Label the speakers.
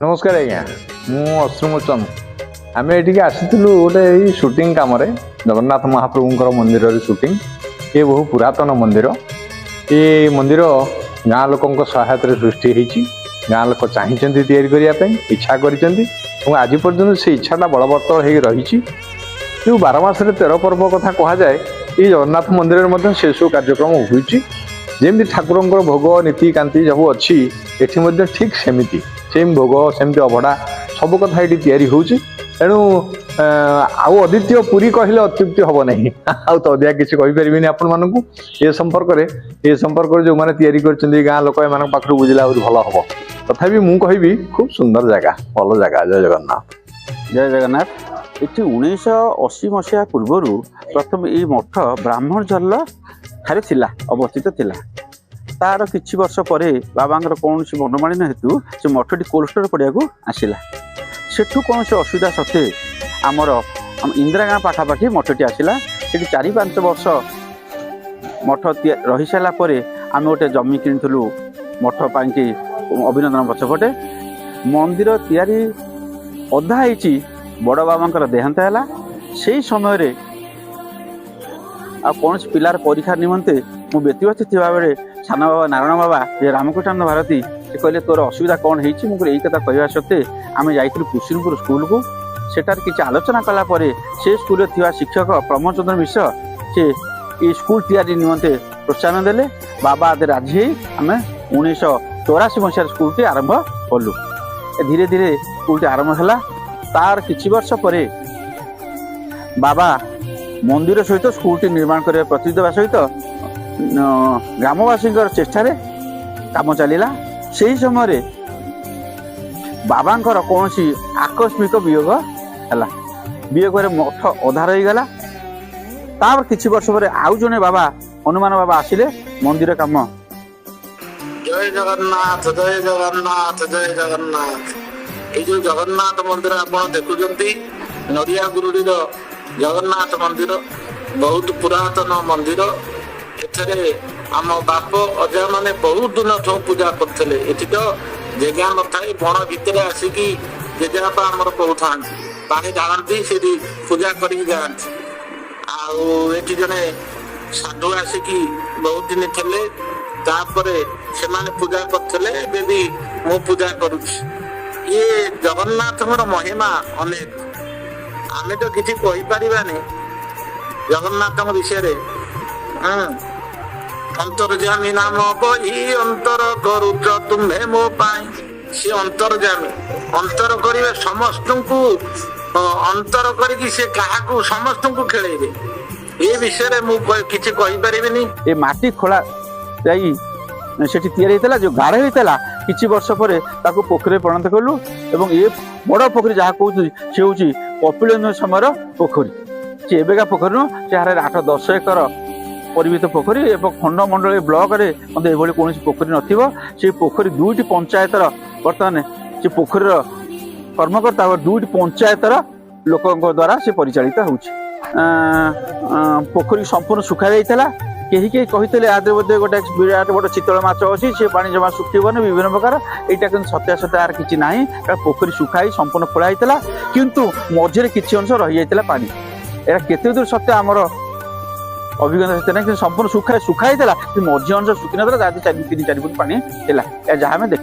Speaker 1: ନମସ୍କାର ଆଜ୍ଞା, ମୁଁ ଅଶ୍ରୁମୋଚନ। ଆମେ ଏଠିକି ଆସିଥିଲୁ ଗୋଟେ ଏଇ ସୁଟିଂ କାମରେ, ଜଗନ୍ନାଥ ମହାପ୍ରଭୁଙ୍କର ମନ୍ଦିରରେ ସୁଟିଂ। ଏ ବହୁ ପୁରାତନ ମନ୍ଦିର। ଏ ମନ୍ଦିର ଗାଁ ଲୋକଙ୍କ ସହାୟତାରେ ସୃଷ୍ଟି ହେଇଛି। ଗାଁ ଲୋକ ଚାହିଁଛନ୍ତି ତିଆରି କରିବା ପାଇଁ, ଇଚ୍ଛା କରିଛନ୍ତି ଏବଂ ଆଜି ପର୍ଯ୍ୟନ୍ତ ସେ ଇଚ୍ଛାଟା ବଳବତ୍ତର ହେଇକି ରହିଛି। ଯେଉଁ 12 ମାସରେ 13 ପର୍ବ କଥା କୁହାଯାଏ, ଏଇ ଜଗନ୍ନାଥ ମନ୍ଦିରରେ ମଧ୍ୟ ସେସବୁ କାର୍ଯ୍ୟକ୍ରମ ହୋଇଛି। ଯେମିତି ଠାକୁରଙ୍କର ଭୋଗ, ନୀତିକାନ୍ତି ସବୁ ଅଛି, ଏଠି ମଧ୍ୟ ଠିକ୍ ସେମିତି ସେମ୍ ଭୋଗ, ସେମିତି ଅଭଡ଼ା, ସବୁ କଥା ଏଠି ତିଆରି ହେଉଛି। ତେଣୁ ଆଉ ଅଦ୍ୱିତୀୟ ପୁରୀ କହିଲେ ଅତ୍ୟୁକ୍ତି ହେବ ନାହିଁ। ଆଉ ତ ଅଧିକା କିଛି କହିପାରିବିନି ଆପଣମାନଙ୍କୁ ଏ ସମ୍ପର୍କରେ। ଏ ସମ୍ପର୍କରେ ଯେଉଁମାନେ ତିଆରି କରିଛନ୍ତି, ଗାଁ ଲୋକ, ଏମାନଙ୍କ ପାଖରୁ ବୁଝିଲେ ଆହୁରି ଭଲ ହେବ। ତଥାପି ମୁଁ କହିବି, ଖୁବ୍ ସୁନ୍ଦର ଜାଗା, ଭଲ ଜାଗା। ଜୟ ଜଗନ୍ନାଥ।
Speaker 2: ଜୟ ଜଗନ୍ନାଥ। ଏଠି 1980 ମସିହା ପୂର୍ବରୁ ପ୍ରଥମେ ଏଇ ମଠ ବ୍ରାହ୍ମଣ ଝଲ ଠାରେ ଥିଲା, ଅବସ୍ଥିତ ଥିଲା। ତାର କିଛି ବର୍ଷ ପରେ ବାବାଙ୍କର କୌଣସି ମନୋମାଳିନ୍ୟ ହେତୁ ସେ ମଠଟି କୋଲଷ୍ଟର ପଡ଼ିଆକୁ ଆସିଲା। ସେଠୁ କୌଣସି ଅସୁବିଧା ସତ୍ତ୍ୱେ ଆମର ଆମ ଇନ୍ଦିରା ଗାଁ ପାଖାପାଖି ମଠଟି ଆସିଲା। ସେଠି 4-5 ବର୍ଷ ମଠ ରହିସାରିଲା ପରେ ଆମେ ଗୋଟେ ଜମି କିଣିଥିଲୁ ମଠ ପାଇଁକି ଅଭିନନ୍ଦନ ପଛପଟେ। ମନ୍ଦିର ତିଆରି ଅଧା ହେଇଛି, ବଡ଼ ବାବାଙ୍କର ଦେହାନ୍ତ ହେଲା। ସେଇ ସମୟରେ ଆଉ କୌଣସି ପିଲାର ପରୀକ୍ଷା ନିମନ୍ତେ ମୁଁ ବ୍ୟତିବ୍ୟସ୍ତ ଥିବାବେଳେ ସାନ ବାବା ନାରାୟଣ ବାବା, ଯେ ରାମକୃଷ୍ଣାନନ୍ଦ ଭାରତୀ, ସେ କହିଲେ, "ତୋର ଅସୁବିଧା କ'ଣ ହେଇଛି?" ମୁଁ କହିଲି, ଏଇ କଥା କହିବା ସତ୍ତ୍ୱେ ଆମେ ଯାଇଥିଲୁ କୁସୁମପୁର ସ୍କୁଲକୁ। ସେଠାରେ କିଛି ଆଲୋଚନା କଲା ପରେ ସେ ସ୍କୁଲରେ ଥିବା ଶିକ୍ଷକ ପ୍ରମୋଦ ଚନ୍ଦ୍ର ମିଶ୍ର, ସେ ଏଇ ସ୍କୁଲ ତିଆରି ନିମନ୍ତେ ପ୍ରୋତ୍ସାହନ ଦେଲେ। ବାବା ଆଦି ରାଜି ହେଇ ଆମେ 1984 ମସିହାରେ ସ୍କୁଲଟି ଆରମ୍ଭ କଲୁ। ଏ ଧୀରେ ଧୀରେ ସ୍କୁଲଟି ଆରମ୍ଭ ହେଲା। ତାର କିଛି ବର୍ଷ ପରେ ବାବା ମନ୍ଦିର ସହିତ ସ୍କୁଲଟି ନିର୍ମାଣ କରିବା ପ୍ରତିଶ୍ରୁତି ଦେବା ସହିତ ଗ୍ରାମବାସୀଙ୍କର ଚେଷ୍ଟାରେ କାମ ଚାଲିଲା। ସେହି ସମୟରେ ବାବାଙ୍କର କୌଣସି ଆକସ୍ମିକ ବିୟୋଗ ହେଲା। ବିୟୋଗରେ ମଠ ଅଧା ରହିଗଲା। ତାପରେ କିଛି ବର୍ଷ ପରେ ଆଉ ଜଣେ ବାବା, ହନୁମାନ ବାବା ଆସିଲେ, ମନ୍ଦିର କାମ
Speaker 3: ଜୟ ଜଗନ୍ନାଥ, ଜୟ ଜଗନ୍ନାଥ, ଜୟ ଜଗନ୍ନାଥ। ଏଇ ଯୋଉ ଜଗନ୍ନାଥ ମନ୍ଦିର ଆପଣ ଦେଖୁଛନ୍ତି, ନଡ଼ିଆ ଗୁରୁଡିର ଜଗନ୍ନାଥ ମନ୍ଦିର, ବହୁତ ପୁରାତନ ମନ୍ଦିର। ଏଥିରେ ଆମ ବାପ ଅଜା ମାନେ ବହୁତ ଦିନଠୁ ପୂଜା କରୁଥିଲେ। ଏଠି ତ ଜାଗା ନଥାଏ, ବଣ ଭିତରେ ଆସିକି ଜେଜେବାପା ଆମର କହୁଥାନ୍ତି, ପାଣି ଢାଳନ୍ତି, ସେଠି ପୂଜା କରିକି ଯାଆନ୍ତି। ଆଉ ଏଠି ଜଣେ ସାଧୁ ଆସିକି ବହୁତ ଦିନ ଥିଲେ। ତାପରେ ସେମାନେ ପୂଜା କରୁଥିଲେ। ଏବେ ବି ମୁଁ ପୂଜା କରୁଛି। ଇଏ ଜଗନ୍ନାଥଙ୍କର ମହିମା ଅନେକ। ଆମେ ତ କିଛି କହିପାରିବାନି ଜଗନ୍ନାଥଙ୍କ ବିଷୟରେ। ଅନ୍ତର୍ଯାମୀ ନାମ କହି ଅନ୍ତର କରୁଛ ତୁମ୍ଭେ ମୋ ପାଇଁ। ସେ ଅନ୍ତର୍ଯାମୀ, ଅନ୍ତର କରିବେ ସମସ୍ତଙ୍କୁ, ଅନ୍ତର କରିକି ସେ କାହାକୁ ସମସ୍ତଙ୍କୁ ଖେଳେଇବେ। ଏ ବିଷୟରେ ମୁଁ କିଛି କହିପାରିବିନି।
Speaker 2: ଏ ମାଟି ଖୋଳା ଯାଇ ସେଠି ତିଆରି ହେଇଥିଲା, ଯୋଉ ଗାଢ଼ ହେଇଥିଲା, କିଛି ବର୍ଷ ପରେ ତାକୁ ପୋଖରୀରେ ପରିଣତ କଲୁ। ଏବଂ ଏ ବଡ଼ ପୋଖରୀ ଯାହା କହୁଛନ୍ତି, ସେ ହେଉଛି କପିଳେନ୍ଦ୍ର ସମୟର ପୋଖରୀ। ସେ ଏବେକା ପୋଖରୀ ନୁହଁ। ସେ ହାରରେ 8-10 ଏକର ପରିମିତ ପୋଖରୀ ଏବଂ ଖଣ୍ଡମଣ୍ଡଳୀ ବ୍ଲକରେ ମଧ୍ୟ ଏଭଳି କୌଣସି ପୋଖରୀ ନଥିବ। ସେ ପୋଖରୀ ଦୁଇଟି ପଞ୍ଚାୟତର, ବର୍ତ୍ତମାନ ସେ ପୋଖରୀର କର୍ମକର୍ତ୍ତା ଦୁଇଟି ପଞ୍ଚାୟତର ଲୋକଙ୍କ ଦ୍ୱାରା ସେ ପରିଚାଳିତ ହେଉଛି। ଆଁ, ଆଁ, ପୋଖରୀ ସମ୍ପୂର୍ଣ୍ଣ ଶୁଖା ଯାଇଥିଲା। କେହି କେହି କହିଥିଲେ, ଆ ଦେହରେ ବୋଧେ ଗୋଟେ ବିରାଟ ବଡ଼ ଚିତଳ ମାଛ ଅଛି, ସେ ପାଣି ଜମା ଶୁଖିବନି, ବିଭିନ୍ନ ପ୍ରକାର। ଏଇଟା କିନ୍ତୁ ସତ୍ୟାସତ୍ୟ ଆର କିଛି ନାହିଁ। କାରଣ ପୋଖରୀ ଶୁଖା ହେଇ ସମ୍ପୂର୍ଣ୍ଣ ଖୋଳା ହେଇଥିଲା, କିନ୍ତୁ ମଝିରେ କିଛି ଅଂଶ ରହିଯାଇଥିଲା ପାଣି। ଏଇଟା କେତେ ଦୂର ସତ୍ୟ, ଆମର ଅଭିଜ୍ଞତା ସେତେ ନାହିଁ। କିନ୍ତୁ ସମ୍ପୂର୍ଣ୍ଣ ଶୁଖା ଶୁଖା ହେଇଥିଲା, କିନ୍ତୁ ମଝି ଅଂଶ ଶୁଖିନଥିଲା। ଯାହା 3-4 ଫୁଟ ପାଣି ଥିଲା, ଏହା ଯାହା ଆମେ ଦେଖ